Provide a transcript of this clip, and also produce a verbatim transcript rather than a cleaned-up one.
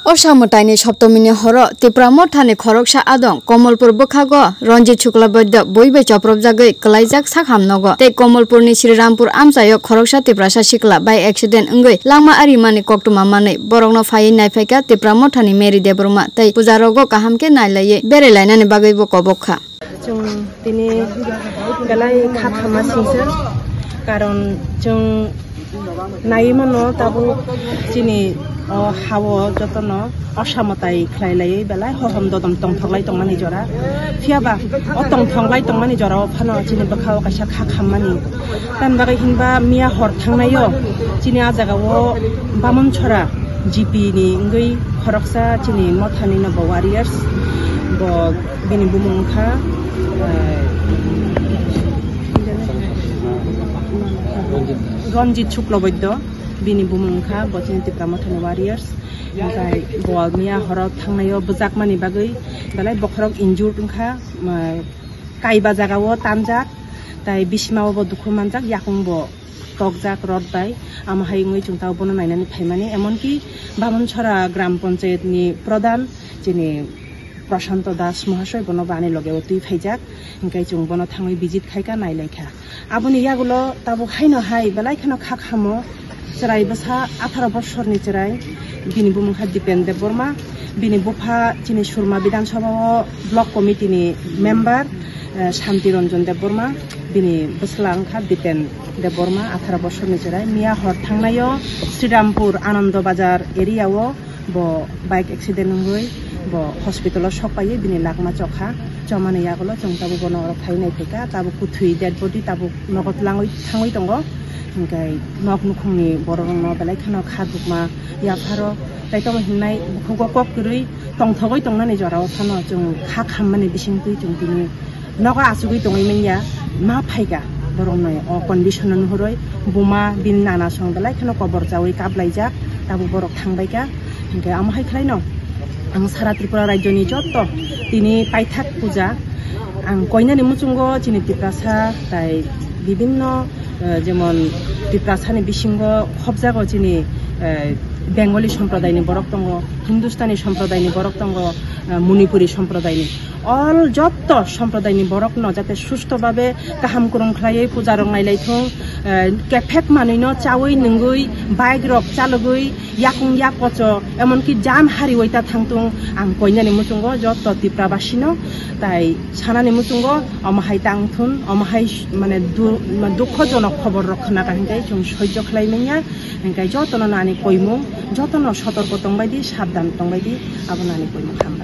Osa mwtaini Soptomini horo Tipra Mothani khoroksa adong Komolpur bwkhago Ranjit Shuklabaidya bui bai chopropjagwi kwlaijak sakham nogo tei Komolpurni Srirampur amchaio khoroksa Tiprasa sikla bike accident wngwi langma arimani koktwma manwi borokno phaiwi naiphaikha Tipra Mothani Mary Debbarma tei pujarogo kaham khe nailaiwi berai lainani bagwibo kobok kha. Chwng tini belai kha khamma singsa, karon chwng naiwi mano tabuk chini o hao jotono osa mwtai khlai laiwi belai hohom dodom tongthok lai tongmani jora. Phiya ba o tongthok lai tongmani jora o phano chini bwkha o kaisa kha khammani. Tamni bagwi hinba miya hor thangnai o chini a jaga o Bamunchora G P ni wngwi khoroksa chini mothani no bo warriors bo Bini bumung wngkha, eh, Ranjit Shuklabaidya, bini bumung wngkha, bo chini Tipra Mothani warriors. Hwnkhe bo miya horo thangnaio bwjakmani bagwi belai bokhorok injured wngkha, eh, kaiba jagao tanjak, tai bisimao bo dukhu manjak, yakung bo tokjak rot bai, amo hai wngwi chwng tabuk bono nainani phaimani, emonki Bamunchora Gram Panchayat ni Pradhan chini Prashanto Das Mahasoi bono bo ani loge o twi phaijak, hwnkhe chwng bono thangwi visit khaikha, nailaikha. Aboni yagulo tabuk haino hai belai kheno kha khamo chwrai bwsa atharo bosorni chwrai, bini bumung kha Dipen Debbarma, bini bupha chini Surma Bidhan Sabha o Block Committee ni member, eh, Shanti Ranjan Debbarma, bini bwsla wngkha Dipen Debbarma, atharo bosorni chwrai. Miya hor thangnaio Srirampur Anando Bazar area o bo bike accident wngwi bo hospital o sok paiwi bini lakma chokha. Chomani yagulo chwng tabuk bono oro phai nai phaikha, tabuk kwthwi dead body tabuk nogo tlangwi thangwi tongo. Hwnkhe nok nukhungni bororokno belai kheno kha dukma yapharo, tei tamo hinai bukhugo kok kwrwi tongthogwi tongnani jorao phano chwng kha khammani bisingtwi chwng tini nogo achugwi tongwi manya ma phaikha. Borokno o condition no nuhurwi buma bini nana song belai kheno kobor chawi kaplaijak, tabuk borok thangbaikha. Hwnkhe amo hai khlaino ang sara Tripura rajyoni jotto tini paithak puja ang koinani muchungo chini Tiprasa tai bibinno, eh, jemon Tiprasani bisingo khobjago chini, eh, Bengali somprodayni borok tongo, Hindustani somprodayni borok tongo, eh, Manipuri somprodayni. All jotto somprodayni borokno jate susto babe kaham kwrwng khlaiwi puja rok nailai thung, eh, kephek manwino chawi nungwi, bike rok chalogwi, yakung yak kocho, emonki jan hariwi ta thangtung. Ang koinani muchungo jotto Tiprabasino tai sanani muchungo omo hai tang thun, omo hai mane du-, dukhojonok khobor rok khna ka hinkai chwng sojjo khlai manya, hinkai jotono nani koimung, jotono sotorko tongbai di, sabdan tongbai di, abo nani koimung hambai.